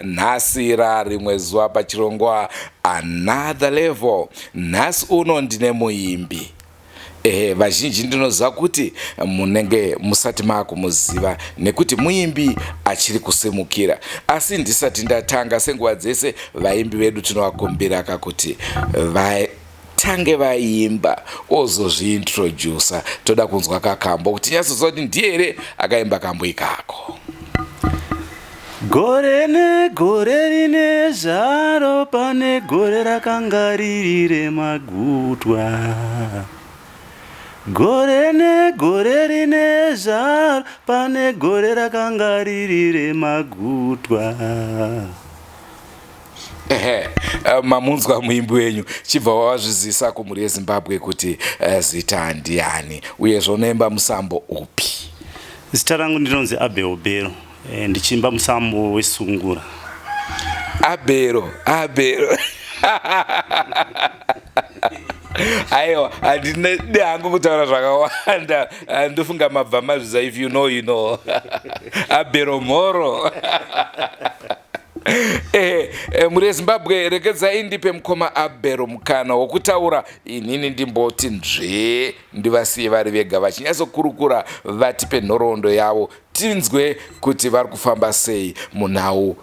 Nhasi rarimwe zuva pachirongwa Another Level. Nhasi uno ndine muimbi. Ehe, vazhinji ndinoziva kuti munenge musati maakumuziva nekuti muimbi achiri kusimukira. Asi ndisati ndatanga, senguva dzese vaimbi vedu tinovakumbira kakuti vatange vaimba ozozviintrodusa. Toda kunzwa kakambo kuti tinyatsoziva kuti ndiye here akaimba kambo ikako. Gore negore rine zvaro, pane gore rakanga riri remagutwa. Gore negore rine zvaro, pane gore rakanga riri remagutwa. Ehe, mamunzwa muimbi wenyu, chibva wavazvizisa kumhuri yeZimbabwe kuti zita ndiani uyezve unoimba musambo upi? Zita rangu ndinonzi Abel Bero, ndichiimba musambo wesungura. Abero, Abero. Aiwa, handinedi hangu kutaura zvakawanda, ndofunga mabva mazviza. If you know, you know. Abero mhoro. Ehe, mhuri yeZimbabwe, regedzai ndipe mukoma Abero mukana wokutaura. Inini ndimboti nzvee, ndivasiye vari vega vachinyatsokurukura, vatipe nhoroondo yavo, tinzwe kuti vari kufamba sei munhau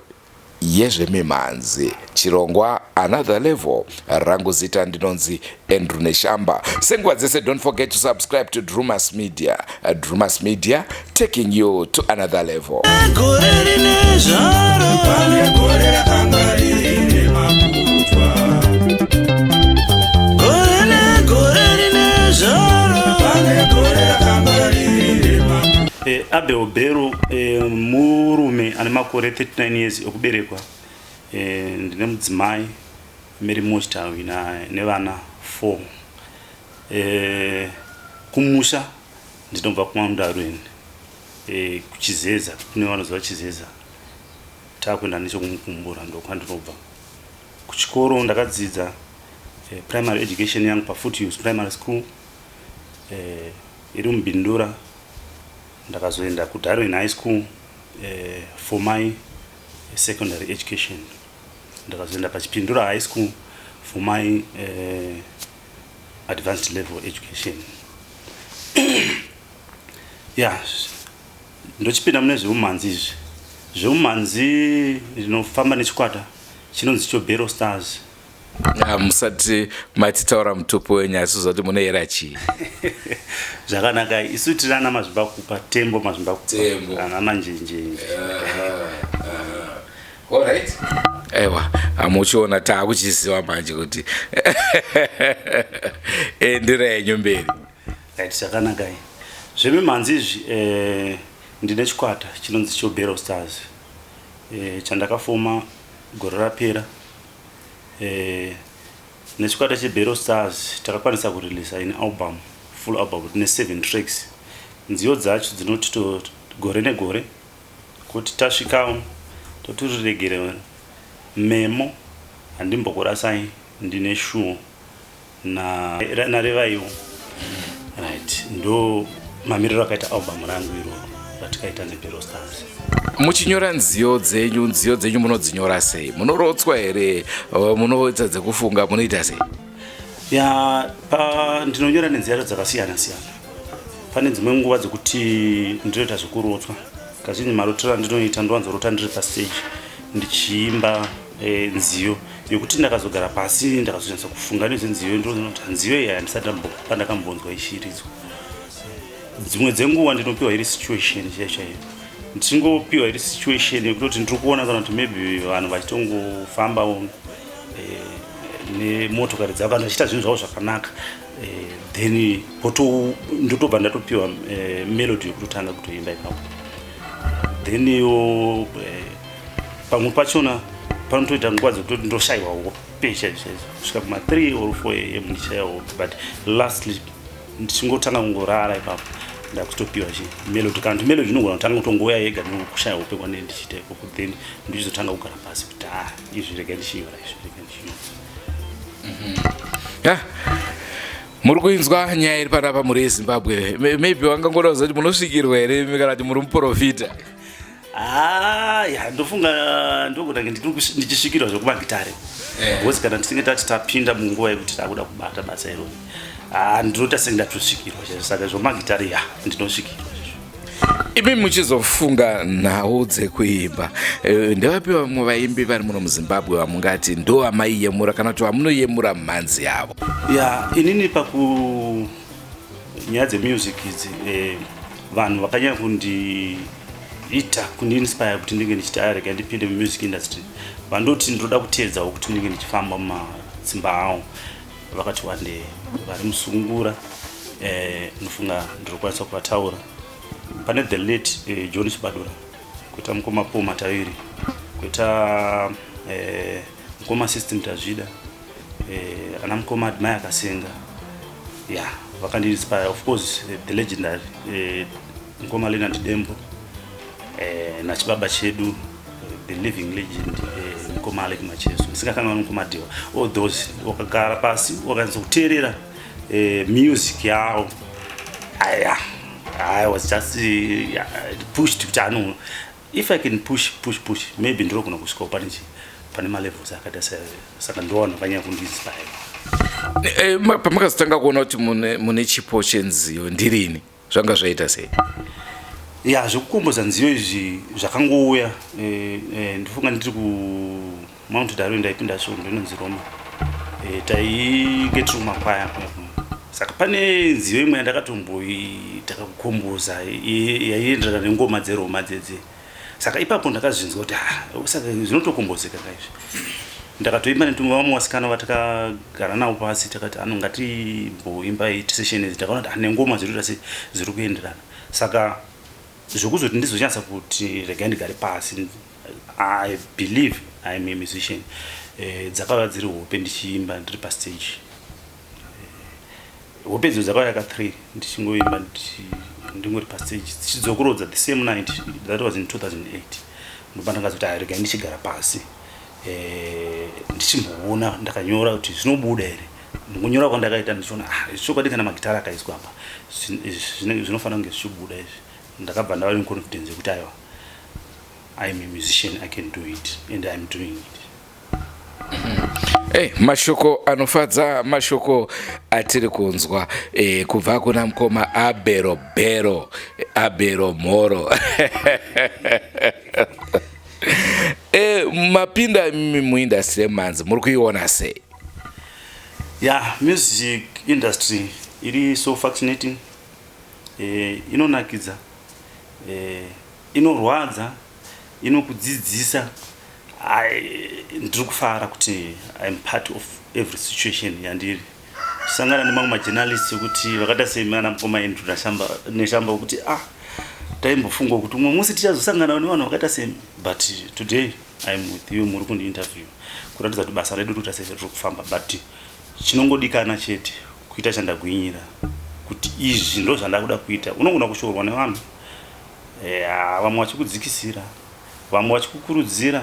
yezvemimhanzi. Chirongwa Another Level, rangu zita ndinonzi Andrew Neshamba. Senguva dzese, don't forget to subscribe to Drumas Media. Drumas Media, taking you to another level. Gore rine zvaro, pane gore rakanga riri remagutwa. Gore negore rine zvaro, pane gore rakanga riri remagutwa. Abel Bero, murume ane makore 39 years okuberekwa. Ndine mudzimai Mary Mochtawi nevana 4. Kumusha ndinobva kuMaundarweni, kuChizeza, kune vanoziva Chizeza, takuenda nechekumukumbura, ndokwandinobva. Kuchikoro ndakadzidza primary education yangu paFoothills Primary School, iri muBindura. Ndakazoenda kuDarwin High School for my secondary education. Ndakazoenda paChipindura High School for my advanced level education. Yeah, ndochipinda mune zveumhanzi izvi. Zveumhanzi ndinofamba nechikwata chinonzi Chobero Stars. Musati matitaura mutupo wenyu, asi uzoti munoyera chii? Zvakanaka, isu tiri ana Mazvimbakupa, Tembo Mazvimbakupa, ana Manjenjenje. Alright, aiwa, hamuchiona taakuchiziva manje kuti endera yenyu mberi. Right, zvakanaka. Zvemimhanzi izvi, ndine chikwata chinonzi Chobero Stars, chandakafoma gore rapera. Nechikwata cheBero Stars takakwanisa kureleasa in album, full album tine 7 tracks. Nziyo dzacho dzinoti to Gore Negore, kuti Tasvikawo, Toturiregere, Memo, Handimbokurasai, Ndine Shuwo naRevaiwo. Right, ndo mamiriro akaita album rangu iroro ratikaita neBero Stars. Muchinyora nziyo dzenyu, nziyo dzenyu munodzinyora sei? Munorotswa here? Munoita dzekufunga? Munoita sei? Ya, pa ndinonyora nenzira dzakasiyana siyana. Pane dzimwe nguva dzekuti ndinoita zvekurotswa. Kazhinji marotero andinoita, ndowanzorota ndiri pastage ndichiimba nziyo yekuti ndakazogara pasi ndakazonyatsa kufunga nezvenziyo, ndinoona kuti nziyo iyi handisati pandakambonzwa ichiridzwa. Dzimwe dzenguva ndinopiwa iri situation chaiyo chaiyo, ndichingopiwa iri situation yekutoti ndiri kuona kana kuti maybe vanhu vachitongofambawo nemotokari dzavo kana vachiita zvinhu zvavo zvakanaka, then ndotobva ndatopiwa melody yekutotanga kutoimba ipapo. Then yo pamwe pachona panotoita nguva dzekutoti ndoshayiwa hope chaizvo chaizvo, kusvika kuma 3 or 4 am ndichishaya hope, but lastly ndichingotanga kungorara ipapo ndakutopiwa chi melody, kana kuti melody inogona kutanga kutongouya yega nekushaya hope kwanee ndichiita ikoko, then ndichizotanga kugara pasi kuti ha, izvi rega ndichinyora, izvi rega ndichinyora. Yeah. Muri kuinzwa nyaya iri panapa, mhuri yeZimbabwe. Maybe wangangoda kuzoti munosvikirwa here imi, kana kuti muri muprofita? Ah, ya ndofunga ndogona kunge ndichisvikirwa zvekumagitare eh. Because kana tichinge tati tapinda munguva yekuti takuda kubata basa irori, ah, ndinoita senge ndatosvikirwa chaizvo. Saka zvomagitare, ya, ndinosvikirwa. Imi muchizofunga nhau dzekuimba, ndevapi vamwe vaimbi vari muno muZimbabwe vamungati ndo vamaiyemura kana kuti vamunoyemura mhanzi yavo? Ya, inini paku nyaya dzemusic idzi, vanhu vakanyanya kundiita, kundiinspire kuti ndinge ndichiti arega ndipinde mumusic industry, vandoti ndinoda kuteedzawo kuti ndinge ndichifamba mumatsimba avo, vakati wande vari musungura. Ndinofunga ndinokwanisa kuvataura. Pane the late John Chibadura, kuita mukoma Paul Mataviri, kuita mukoma System Tazvida, ana mukoma Admire Akasenga. Ya, vakandiinspire. Of course, the legendary mukoma Leonard Dembo, nachibaba chedu, the living legend, mukoma Alec Macheso, ndisingakanganwi mukoma Diwa. All those, wakagara pasi wakanyatsa kuteerera music yavo, aya, I was just pushed kuti ano, if I can push, push, push, maybe ndinogona kusvikawo pane malevels akaita. Saka ndovanhu vakanyanya kundiinspire. Pamakazotanga kuona kuti mune chipo chenziyo ndirini? Zvanga zvaita sei? Ya, zvekukomboza nziyo izvi zvakangouya. Ndifunga ndiri kuMount Darwin, ndaipinda svondo inonzi Roma. Tainge tiri kumakwaya. Saka pane nziyo imwe yandakatomboita kakukomboza yaienderana nengoma dzeRoma dzedze. Saka ipapo ndakazvinzwa kuti, ah, saka zvinotokombozeka kaizvi. Ndakatoimba netumwe vamwe vasikana vatakagara navo pasi. Takati ano, ngatimboimba session idzi. Takaona kuti nengoma dziri kuita se dziri kuenderana. Saka zvokuzoti ndizonyatsa kuti regai ndigare pasi, I believe I'm a musician, dzakauya dziri hope ndichiimba ndiri pastage. Hope idzo dzakauya ka3 ndichingoimba ndingori pastage, dzichidzokorodza the same night. That was in 2008. Ndopandakazoti, "Ai, regai ndichigara pasi, ndichimboona ndakanyora kuti zvinobuda here." Ndingonyora kwandakaita ndichiona, ah, chokwadi kana magitara akaiswa apa, zvinofanira kunge zvichibuda izvi. Ndakabva ndava neconfidence yekuti aiwa, I'm a musician, I can do it and I'm doing it. Hey, mashoko anofadza, mashoko atiri kunzwa kubva kuna mukoma Abero Bero, Abero Mhoro. Mapinda muindustry yemanzi, muri kuiona sei? Yeah, music industry iri so fascinating. Inonakidza, inorwadza, inokudzidzisa. Ndiri kufara kuti I'm part of every situation yandiri sangana nemamwe majournalists ekuti vakaita semana mukoma Andrew Neshamba, wekuti, ah, taimbofunga kuti umwe musi tichazosangana nevanhu vakaita semi, but today I'm with you, muri kundiinterview, kuratidza kuti basa redu rikuita sei, riri kufamba. But chinongodikana chete kuita chandagwinyira kuti izvi ndo zvandakuda kuita. Unogona kushorwa nevanhu, vamwe vachikudzikisira, vamwe vachikukurudzira.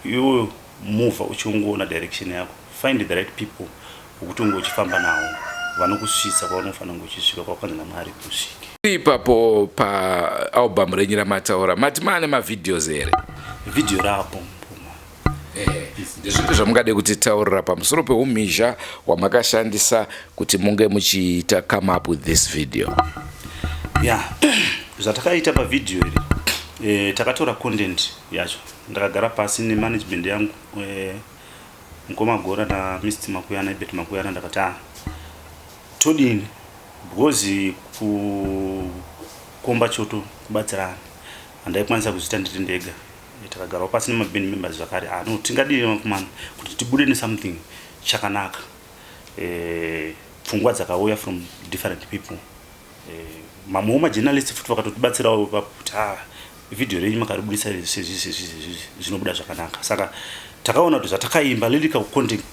Iwewe muvha uchingoona direction yako. Find the right people wekuti unge uchifamba navo, vanokusvitsa kwaunofanira kunge uchisvika, kwakwanzi naMwari usvike. Ipapo paalbum renyu ramataura, mati maane mavideos here? Vhidhiyo rapo, Mpuma. Ndezvipi zvamungade kutitaurira pamusoro peumhizha hwamakashandisa kuti munge muchiita come up with this video? Ya, zvatakaita pavhidhiyo iri, takatora content yacho. Ndakagara pasi nemanagement yangu, mukoma Gora naMr Makuyana, Ibet Makuyana. Ndakati, "Ah, todini?" Because kukomba choto kubatsirana, handaikwanisa kuzviita ndiri ndega. Takagarawo pasi nemaband members zvakare. Ah, no, tingadini vakomana kuti tibude nesomething chakanaka? Pfungwa dzakauya from different people. Mamwewo majournalist futi vakatotibatsirawo ipapo kuti, ah, vhidhiyo renyu makaribudisa sezvi sezvi sezvi, zvinobuda zvakanaka. Saka takaona kuti zvatakaimba, lyrical content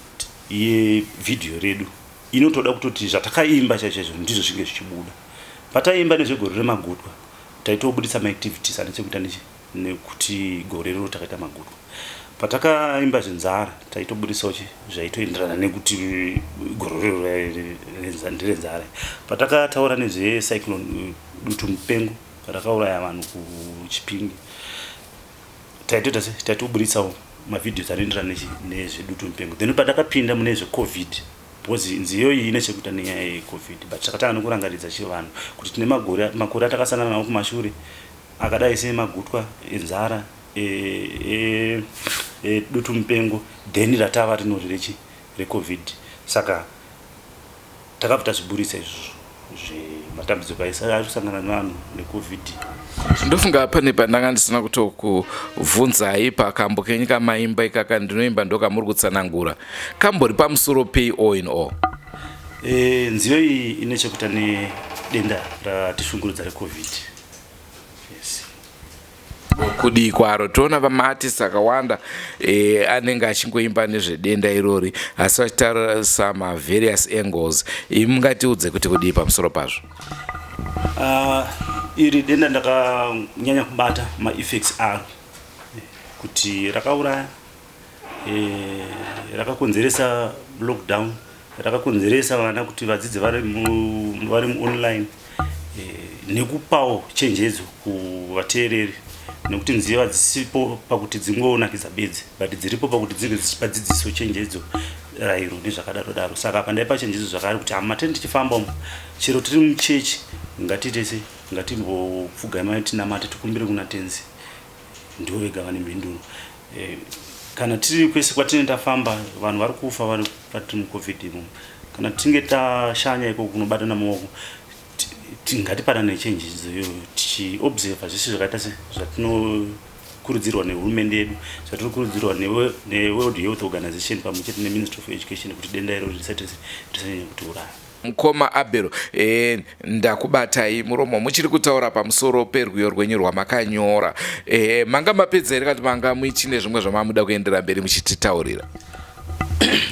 yevhidhiyo redu inotoda kutoti zvatakaimba chaizvo chaizvo ndizvo zvinge zvichibuda. Pataimba nezvegore remagutwa, taitobudisa maactivities ane chekuita nekuti gore rero takaita magutwa. Patakaimba zvenzara, taitobudisawo zvaitoenderana nekuti gore rero nderenzara. Patakataura nezvecyclone, dutu mupengo rakauraya vanhu kuChipinge. Taitoita se taitoburitsawo mavideos anoenderana nezvedutu mupengo. Then pandakapinda mune zveCovid, because nziyo iyi ine chekuita nenyaya yeCovid, but takatanga nekurangaridza chivanhu kuti tine magore, makore atakasangana nawo kumashure akadai semagutwa enzara, edutu mupengo, then ratava rinori rechi reCovid. Saka takabva tazviburitsa izvozvo zvematambudziko ari kusangana nevanhu neCovid. Ndofunga pane pandanga ndisina kutokubvunzai pakambo kenyu kamaimba ikaka, "Ndinoimba", ndokamuri kutsanangura, kambori pamusoro pei all in all? Nziyo iyi ine chekuita nedenda ratishungurudza reCovid, yes. Kudii kwaro? Toona vamaartist akawanda anenge achingoimba nezvedenda irori, asi vachitarisa mavarious angles. Imi mungatiudze kuti kudii pamusoro pazvo? Iri denda ndakanyanya kubata maeffects aro, kuti rakauraya, rakakonzeresa lockdown, rakakonzeresa vana kuti vadzidze vari muonline, nekupawo chenjedzo kuvateereri, nekuti nziyo hadzisipo pakuti dzingonakidza bedzi, but dziripo pakuti dzinge dzichipa dzidziso, chenjedzo, rayiro nezvakadaro daro. Saka apa ndaipa chenjedzo zvakare kuti hama, teni tichifamba umu, chero tiri muchechi, ngatiite se ngatimbopfugamai, tinamate, tikumbire kuna Tenzi, ndivo vega vane mhinduro. Kana tiri kwese kwatinenge tafamba, vanhu vari kufa vari patiri muCovid imomo. Kana tichinge tashanya ikoko kunobatana maoko, ngatipanane chenjedzo iyoyo, tichiobserva zvese zvakaita se zvatinokurudzirwa nehurumende yedu, zvatiri kurudzirwa neWorld Health Organization pamwe chete neMinistry of Education, kuti denda iroro risati risanyanya kutiuraya. Mukoma Abel, ndakubatai muromo muchiri kutaura pamusoro perwiyo rwenyu rwamakanyora. Manga mapedza here, kati manga muichine zvimwe zvamamuda kuendera mberi muchititaurira?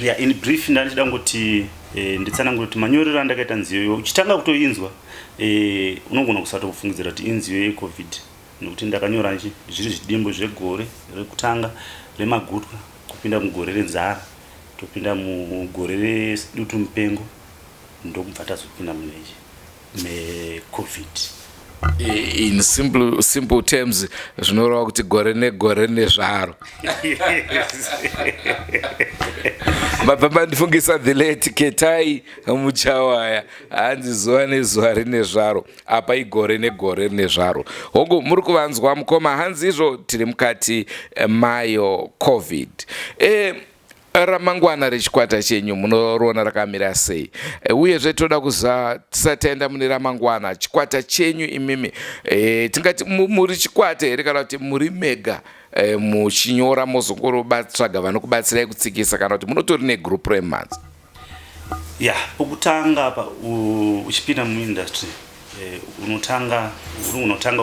Yeah, in brief, ndandichida ngoti nditsanangure kuti manyorero andakaita nziyo. Uchitanga kutoinzwa, unogona kusatofungidzira kuti inziyo yeCovid, nekuti ndakanyora zviri zvidimbu zvegore rekutanga remagutwa, kupinda mugore renzara, topinda mugore redutu mupengo, ndokubva tazopinda munechi meCovid. In simple terms, zvinoreva kuti gore negore nezvaro. Mabva mandifungisa the late Ketai Muchawaya, hanzi zuva nezuva rine zvaro. Apa igore negore rine zvaro. Hongu, muri kuvanzwa mukoma, hanzi izvo tiri mukati mayo COVID. Ramangwana rechikwata chenyu munoriona rakamira sei? Uyezve toda kuziva, tisati taenda mune ramangwana, chikwata chenyu imimi, tingati muri chikwata here, kana kuti muri mega, muchinyora, mozongorotsvaga vanokubatsirai kutsikisa, kana kuti munotori negroup remhanzi? Ya, pokutanga apa, uchipinda muindustry, unotanga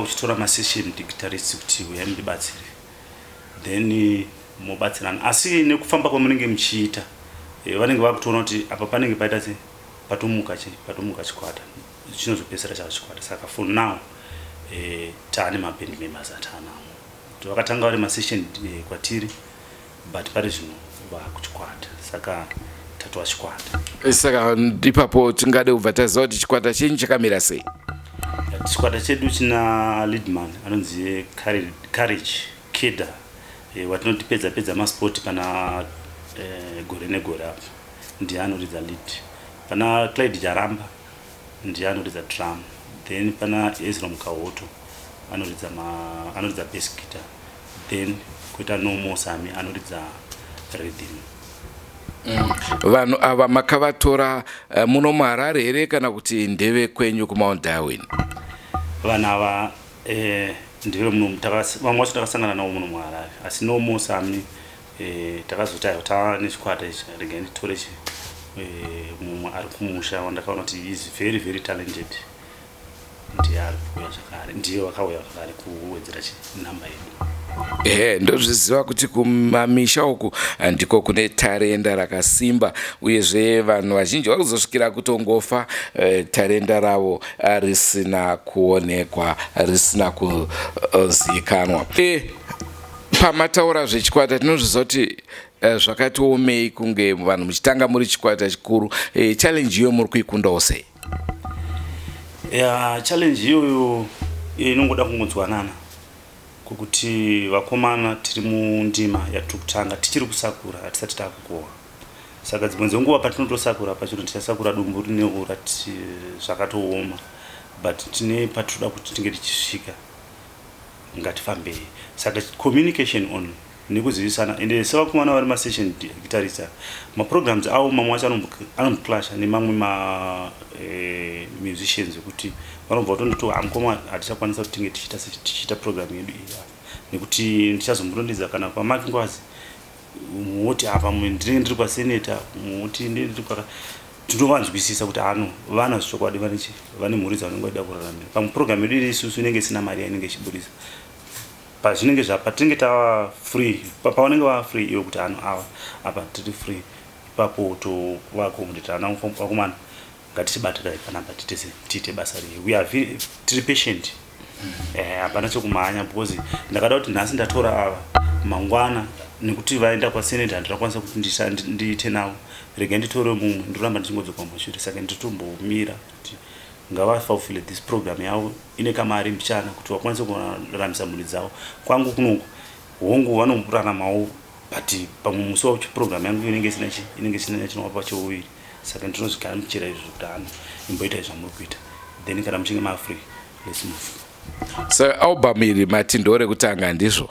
uchitora masession guitarist kuti uyai mundibatsire, then mobatsirana. Asi nekufamba kwamunenge muchiita, vanenge vakutoona kuti apa panenge paita se patomuka chi patomuka chikwata, chinozopedzisira chava chikwata. Saka for now, taane maband members ataanawo. Vakatanga vari masession kwatiri, but pari zvino vakuchikwata, saka tatova chikwata. Saka ipapo tingade kubva taziva kuti chikwata chenyu chakamira sei? Chikwata chedu china leadman anonzi Courage Keda, watinoti pedza pedza masport pana Gore Negore apo, ndiye anoridza lead. Pana Clyde Jaramba, ndiye anoridza drum. Then pana Ezra Mukahoto, anoridza bass guitar. Then koita Nomo Sami, anoridza rhythm. Vanhu ava makavatora muno muHarare here, kana kuti ndeve kwenyu kuMount Darwin? Vanhu ava, ndeve muno. Vamwe vacho takasangana navo muno muHarare, asi Nomo Sami, takazoti aiwa, tava nechikwata ichi, regai nditore chi mumwe ari kumusha wandakaona kuti is very very talented. Ndiye ari kuuya zvakare, ndiye wakauya zvakare kuwedzera chinhamba yedu. Ehe, ndozviziva kuti kumamisha uku ndiko kune tarenda rakasimba, uyezve vanhu vazhinji vari kuzosvikira kutongofa tarenda ravo risina kuonekwa, risina kuzivikanwa. Pamataura zvechikwata, tinozviziva kuti zvakati omei kunge vanhu muchitanga muri chikwata chikuru. Challenge iyo muri kuikundawo sei? Ya, challenge iyoyo inongoda kungonzwanana. Kwekuti vakomana tiri mundima yatiri kutanga, tichiri kusakura, hatisati takukohwa. Saka dzimwe dzenguva patinotosakura pacho tichasakura dumbu rine ura zvakatooma, but tine patinoda kuti tinge tichisvika, ngatifambei. Saka communication only nekuzivisana. Ende sevakomana vari masession guitarist, maprograms avo mamwe acho anomboclasha nemamwe mamusicians ekuti vanobva vatondoti, "Amukoma, hatichakwanisa kuti tinge tichiita program yedu iyi apa nekuti ndichazombonondidza kana paMark Ngwazi." Woti apa ndinenge ndiri kwaseneta, woti ndinenge ndiri kwaka. Tinovanzwisisa kuti ano vana zvechokwadi vane mhuri dzavanenge vachida kuraramira. Pamwe program yedu iri isusu inenge isina mari yainenge ichibudisa pazvinenge zvapa tinenge tava free, pavanenge vava free ivo kuti ano ava apa tiri free, ipapo tovaaccommodate. Ana vakomana, ngatichibatirai panapa, tiite tiite basa rei. We are very, tiri patient. Hapana chekumhanya because ndakada kuti nhasi ndatora ava, mangwana nekuti vaenda kwaseneta handinakwanisa kuti ndiite navo, regai nditore mumwe, ndoramba ndichingodzoka mumashure. Saka nditombomira kuti ngavafulfile this program yavo ine kamari mbichana kuti vakwanise kuraramisa mhuri dzavo. Kwangu kunoku, hongu, vanoraramawo, but pamwe musi wacho program yangu inenge isina chi inenge isina chinovapa cheuviri. Saka ndinozvigamuchira izvo kuti ano imboitai zvamuri kuita, then kana muchinge mafree, let's move. So album iri mati ndorekutanga, ndizvo?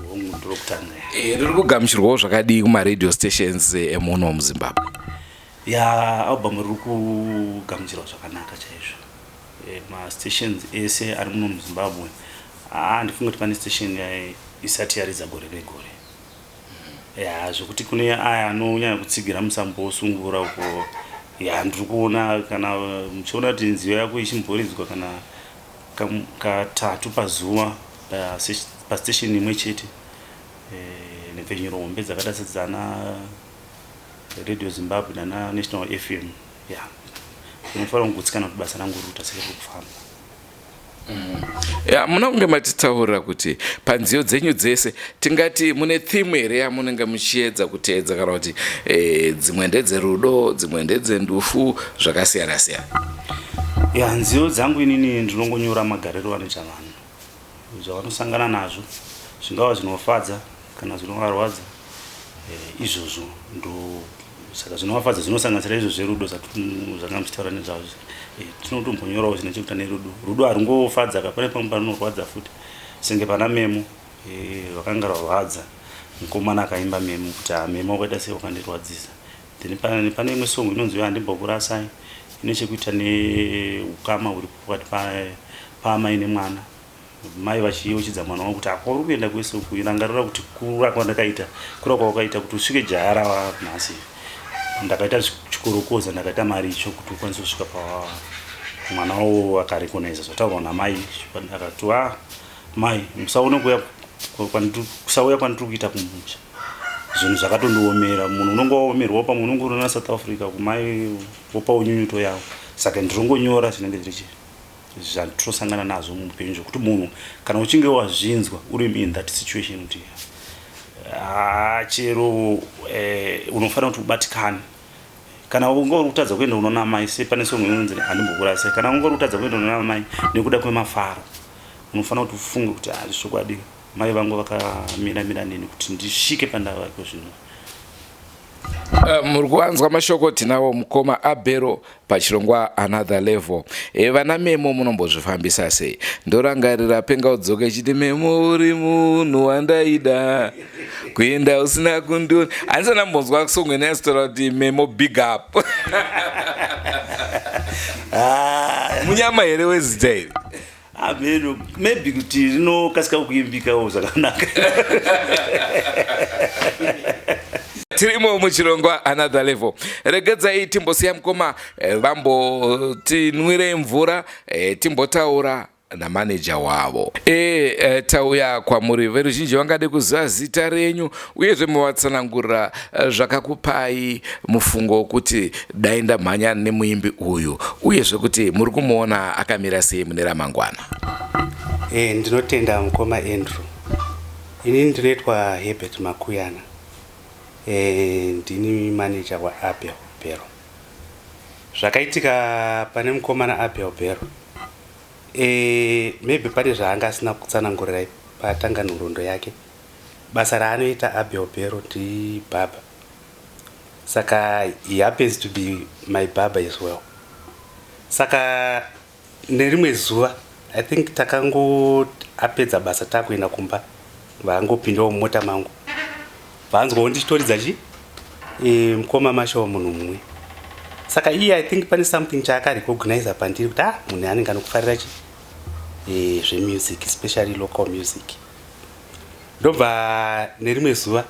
Hongu, ndorokutanga. Riri kugamuchirwawo zvakadii kumaradio stations emuno muZimbabwe? Ya, album riri kugamuchirwa zvakanaka chaizvo. Mastations ese ari muno muZimbabwe, haa, ndifunge kuti pane station isati yaridza Gore Negore. Ya, zvekuti kune aya anonyanya kutsigira musambo wosungura uko, ya, ndiri kuona kana muchiona kuti nziyo yako ichimboridzwa kana katatu pazuva pastation imwe chete, nhepfenyuro hombe dzakaita sedzana Radio Zimbabwe nana National FM, ya, unofanira kugutsikana kuti basa rangu riri kuita seriri kufamba. Ya, muna kunge matitaurira kuti panziyo dzenyu dzese tingati mune theme here yamunenge muchiedza kuteedza, kana kuti dzimwe ndedzerudo, dzimwe ndedzendufu, zvakasiyana siyana? Ya, nziyo dzangu inini ndinongonyora magariro anoita vanhu, zvavanosangana nazvo, zvingava zvinofadza kana zvinovarwadza. Izvozvo ndo saka zvinovafadza zvinosanganisira izvo zverudo zvanga muchitaura nezvazvo. Tinotombonyorawo zvine chekuita nerudo. Rudo harungofadza ka, pane pamwe parinorwadza futi, senge pana Memo. Rwakanga rwarwadza mukomana akaimba Memo kuti, "Ha, Memo, wakaita sei, wakandirwadzisa." Then pane imwe song inonzi "Handimbokurasai", ine chekuita neukama huri pakati paamai nemwana, mai vachiyeuchidza mwana wavo kuti, "Akwauri kuenda kwese uku, rangarira kuti kura kwandakaita, kura kwawakaita kuti usvike jaya rava nhasi, ndakaita chikorokoza, ndakaita maricho kuti ukwanise kusvika pa." Mwana wavo akarecogniza zvataurwa namai, akati, "A mai, musaone kuuya kusauya kwandiri kuita kumusha, zvinhu zvakatondiomera." Munhu unonge waomerwawo, pamwe unonge uri naSouth Africa kumai vopawo nyunyuto yavo. Saka ndiringonyora zvinenge zviri zvatirosangana nazvo muupenyu, zvokuti munhu kana uchinge wazvinzwa uri in that situation kuti ah, chero unofanira kuti ubatikane. Kana unge uri kutadza kuenda unoona mai, sepane song inonzi "Handimbokurasa", kana unge uri kutadza kuenda unoona mai nekuda kwemafaro, unofanira kuti ufunge kuti, "Ah, zvokwadi mai vangu vakamira mira neni kuti ndisvike pandavako zvino." Muri kuvanzwa mashoko tinawo mukoma Abhero pachirongwa Another Level. Vana Memo munombozvifambisa sei? Ndorangarira Pengaudzoke ichiti, "Memo, uri munhu wandaida, kuenda usina kundiona." Handisana mbonzwa song inonyatsotaura kuti Memo big up. Munyama here wezita iri? Ameno, maybe kuti rinokasika kuimbikawo zvakanaka. Tirimo muchirongwa Another Level. Regedzai timbosiya mukoma vambotinwirei mvura, timbotaura namaneja wavo. Tauya kwamuri. Veruzhinji vangade kuziva zita renyu, uyezve muvatsanangurira zvakakupai mufungo wokuti dai ndamhanya nemuimbi uyu, uyezve kuti muri kumuona akamira sei mune ramangwana. Ndinotenda mukoma Andrew. Inini ndinoitwa Herbert Makuyana. Ndini manager waAbel Bero. Zvakaitika pane mukomana Abel Bero, maybe pane zvaanga asina kutsanangurirai. Paatanga nhoroondo yake, basa raanoita Abel Bero ndibaba, saka he happens to be my baba as well. Saka nerimwe zuva, I think takango apedza basa, takuenda kumba, vangopindawo mumota mangu, vanzwawo ndichitoridza chi Mukoma Mashawo Munhu Mumwe. Saka iye, I think pane something chaakarecogniza pandiri kuti, ah, munhu anenge anokufarira chi zvemusic, especially local music. Ndobva nerimwe zuva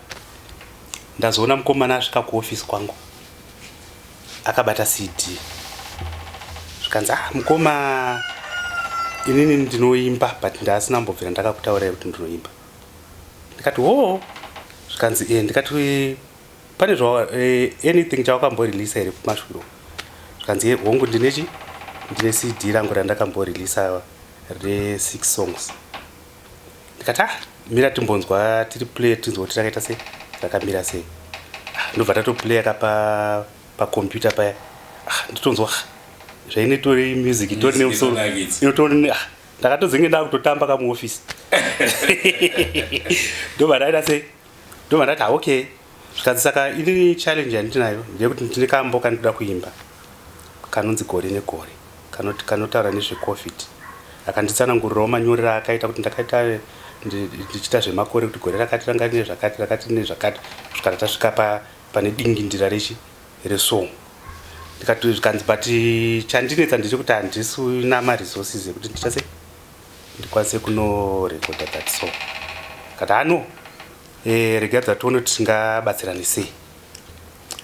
ndazoona mukomana asvika kuofisi kwangu akabata CD. Zvikanzi, "Ah, mukoma, inini ndinoimba, but ndaasina kumbobvira ndakakutaurirai kuti ndinoimba." Ndikati, "Hoo." Zvikanzi, "E." Ndikati, "Pane zva anything chawakamboreleasa here kumashure?" Zvikanzi, "Hongu, ndinechi ndine CD rangu randakamboreleasa re6 songs." Ndikati, "Ah, mira timbonzwa, tiri play, tinzwa kuti rakaita sei, rakamira sei." Ah, ndobva tatoplaya ka pakombiyuta paya. Ah, nditonzwa, ah, zvainotori music itori nemusoro. Inonakidza. Inotori, ah, ndakatozenge ndakutotamba kamuofisi. Ndobva ndaita sei, ndobva ndati, "Ah, okay." Zvikanzi, "Saka inini challenge yandinayo ndeyekuti ndine kambo kandinoda kuimba kanonzi Gore Negore, kanotaura nezveCOVID." Akanditsanangurirawo manyorero akaita kuti ndakaita ndichiita zvemakore, kuti gore rakati ranga rine zvakati, rakati rine zvakati, kusvikana tasvika pane dingindira rechi resong. Ndikati, zvikanzi, "But chandinetsa ndechekuti handisina maresources ekuti ndiita sei, ndikwanise kunorekodha that song." Kati, "Ano regadza tione kuti tingabatsirane sei."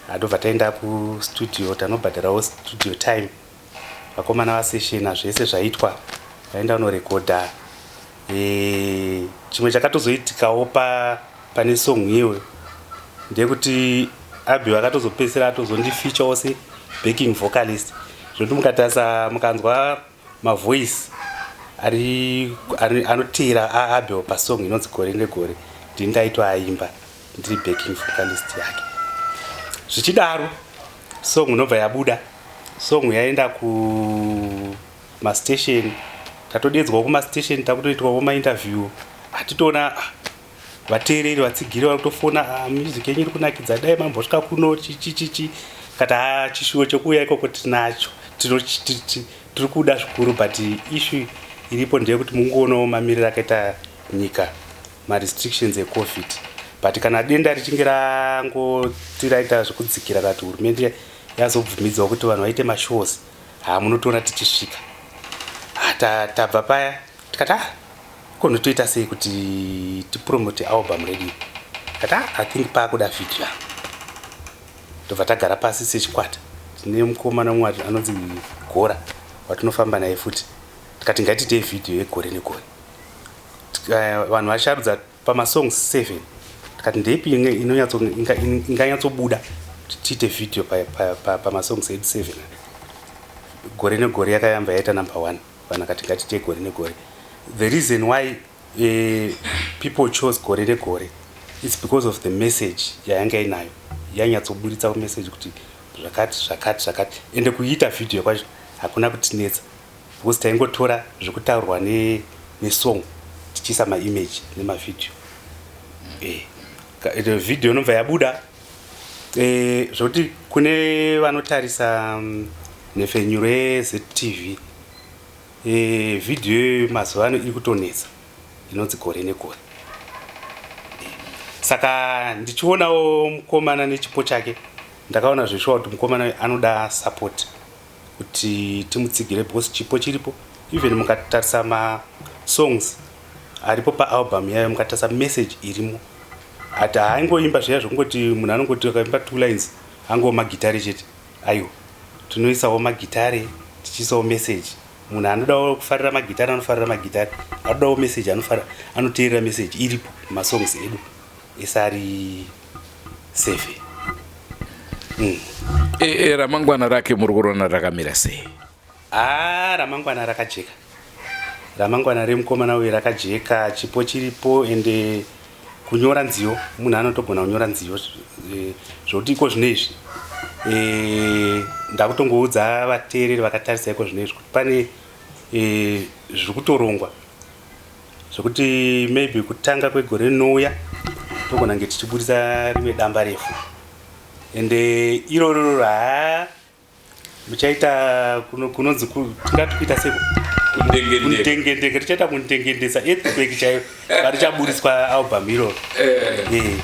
Andobva taenda kustudio, tanobhadharawo studio time, vakomana vaseshena, zvese zvaitwa, vaenda kunorekodha. Chimwe chakatozoitikawo pane song iyoyo ndeyekuti Abi vakatozopedzisira atozondifeaturewo sebacking vocalist, zvokuti mukatarisa, mukanzwa mavoice ari anoteera aAbel pasong inonzi Gore Negore, ndini ndaitwa aimba ndiri backing vocalist yake. Zvichidaro, song inobva yabuda, song yaenda kumastation, tatodedzwawo kumastation, takutoitwawo mainterview, hatitoona, ah, vateereri, vatsigiri vari kutofona, "Ah, music yenyu iri kunakidza, dai mambosvika kuno." Chichichichi kati, "Ha, chishuwo chokuuya ikoko tinacho, tiri kuda zvikuru, but issue iripo ndeyekuti mungoonawo mamiriro akaita nyika, marestrictions eCOVID. But kana denda richinge rangoti raita zvekudzikira, kati hurumende yazobvumidzawo kuti vanhu vaite mashows, ha, munotoona tichisvika." Ah, tabva paya tikati, "Ah, konotoita sei kuti tipromote album redu?" Kati, "Ah, I think paakuda video." Ndobva tagara pasi sechikwata, tine mukomana mumwe anonzi Gora watinofamba naye futi, tikati ngatiitei vhidhiyo yeGore Negore. Vanhu vasharudza pamasongs 7, tikati ndeipi inganyatsobuda kuti tiite vhidhiyo pamasongs edu 7? Gore Negore yakayamba yaita number one. Vanhu akati ngatiitei Gore Negore. The reason why people chose Gore Negore, it's because of the message yayanga inayo, yanyatsoburitsa message kuti zvakati, zvakati, zvakati. Ende kuiita vhidhiyo kwacho hakuna kutinetsa, because taingotora zvekutaurwa nesong, tichiisa maimage nemavhidhiyo. Vhidhiyo inobva yabuda, zvokuti kune vanotarisa nhepfenyuro yeZTV, vhidhiyo iyoyo mazuva ano iri kutonetsa, inonzi Gore Negore. Saka ndichionawo mukomana nechipo chake, ndakaona zveshuwa kuti mukomana anoda support kuti timutsigire, because chipo chiripo. Even mukatarisa masongs aripo paalbum yayo, mukatarisa message irimo, ati haangoimba zviya zvokungoti munhu anongoti akaimba two lines angova magitare chete. Aiwa, tinoisawo magitare, tichiisawo message. Munhu anodawo kufarira magitare anofarira magitare, anodawo message anoteerera message iripo mumasongs edu ese ari 7. Ramangwana rake muri kuona rakamira sei? Ha, ramangwana rakajeka, ramangwana remukomana uyu rakajeka. Chipo chiripo, ende kunyora nziyo, munhu anotogona kunyora nziyo, zvokuti iko zvino izvi, ndakutongoudza vateereri vakatarisa iko zvino izvi kuti pane zviri kutorongwa. Zvekuti maybe kutanga kwegore rinouya togona kunge tichiburitsa rimwe damba refu. Ende iroro haa muchaita kunonzi tingati kuita seko kundengendeka, tichaita kundengendesa earthquake chaiyo parichaburitswa album iroro. Eh. Eh.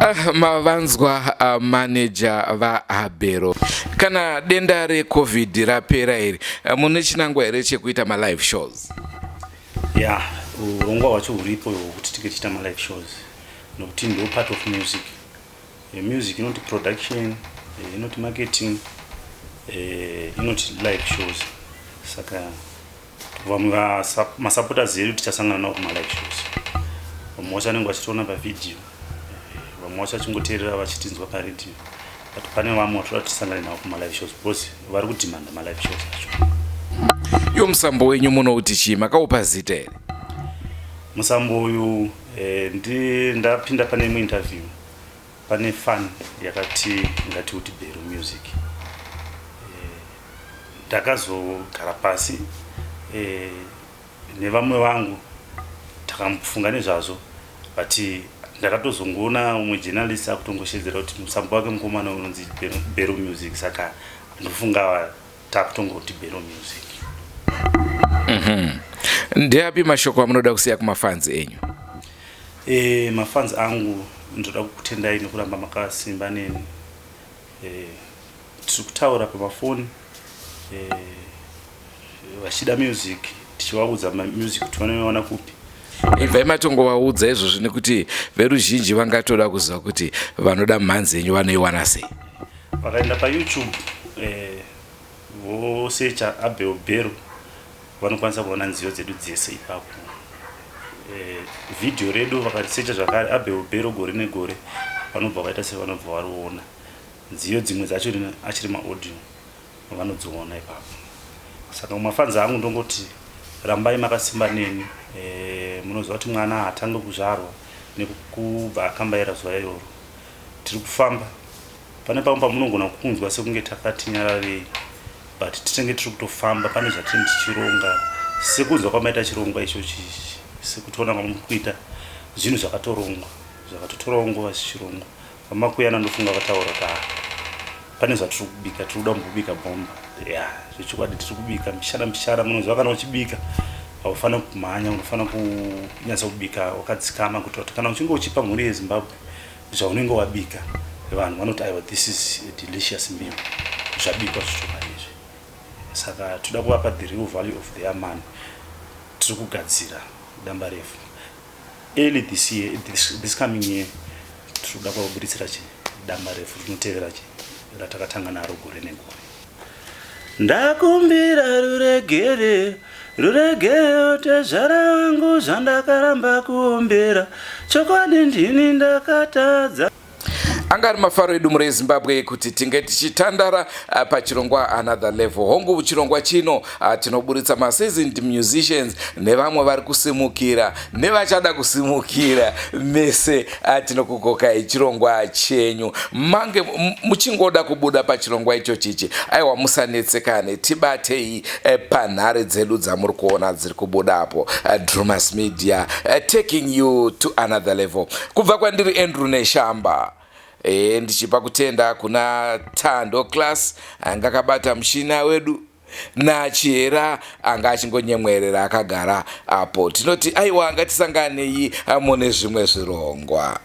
Ah, mavanzwa uh, manager vaabero kana denda recovid rapera iri ah, mune chinangwa here chekuita malive shows? Ya, yeah, urongwa hwacho huripo hwekuti tinge tichiita malive shows nokuti ndo part of music. Music inoti production, inoti marketing, inoti live shows. Saka vamwe masupporters edu tichasangana navo kumalive shows. Vamwe vacho vanenge vachitiona pavhidhiyo, vamwe vacho vachingoteerera vachitinzwa paredhiyo, but pane vamwe vatoda tisangane navo kumalive shows because vari kudhimanda malive shows acho. Iwo musambo wenyu munouti chii? Makaupa zita here? Musambo uyu eh, ndapinda pane imwe interview, pane fan yakati ngatiuti Bero Music. Ndakazogara pasi nevamwe vangu takambofunga nezvazvo, but ndakatozongoona umwe journalist akutongoshedzera kuti musambo wake mukomana unonzi Bero Music, saka ndofunga takutongoti Bero Music. Ndeapi mashoko amunoda kusiya kumafanzi enyu? Mafanzi angu, ndoda kukutendai nekuramba makasimba neni. Tiri kutaura pamafoni, vachida music, tichivaudza music kuti vanoiwana kupi. Ibvai matongovaudza izvozvo nekuti veruzhinji vangatoda kuziva kuti vanoda mhanzi yenyu vanoiwana sei. Vakaenda paYouTube, vosecha Abel Bero, vanokwanisa kuona nziyo dzedu dzese ipapo. Vhidhiyo redu vakarisecha zvakare Abel Bero gore negore, vanobva vaita sevanobva variona. Nziyo dzimwe dzacho achiri maaudio, vanodziona ipapo. Saka kumafanzi angu ndongoti rambai makasimba neni. Munoziva kuti mwana haatange kuzvarwa nekubva akambaira zuva iroro. Tiri kufamba, pane pamwe pamunogona kunzwa sekunge takati nyararei, but tinenge tiri kutofamba, pane zvatinenge tichironga. Sekunzwa kwamaita chirongwa ichochi, sekutoona kwamuri kuita zvinhu zvakatorongwa, zvakatotorawo nguva zvichirongwa. VaMakuyana ndofunga vataura kuti pane zvatiri kubika, tiri kuda kumbobika bhomba. Ya, zvechokwadi tiri kubika mishana mishana. Munoziva kana uchibika haufanira kumhanya, unofanira kunyatsa kubika wakadzikama, kuitira kuti kana uchinge uchipa mhuri yeZimbabwe zvaunenge wabika, vanhu vanoti aiwa, this is a delicious meal, zvabikwa zvechokwadi izvi. Saka toda kuvapa the real value of their money. Tiri kugadzira damba refu early this year, this coming year. Tiri kuda kuvabuditsira chi damba refu rinotevera chi ratakatanga naro gore negore. Ndakumbira ruregere, ruregere tezvara vangu, zvandakaramba kuombera, chokwadi ndini ndakatadza. Anga ari mafaro edu muri eZimbabwe kuti tinge tichitandara pachirongwa Another Level. Hongu, chirongwa chino tinoburitsa maseasoned musicians nevamwe vari kusimukira nevachada kusimukira. Mese tinokukokai, chirongwa chenyu. Mange muchingoda kubuda pachirongwa ichochichi, aiwa, musanetsekane, tibatei panhare dzedu dzamuri kuona dziri kubudapo. Drumas Media, taking you to another level. Kubva kwandiri Andrew Neshamba, ndichipa kutenda kuna Tando Class anga akabata mushina wedu, nachihera anga achingonyemwerera akagara apo. Tinoti aiwa, ngatisanganei mune zvimwe zvirongwa.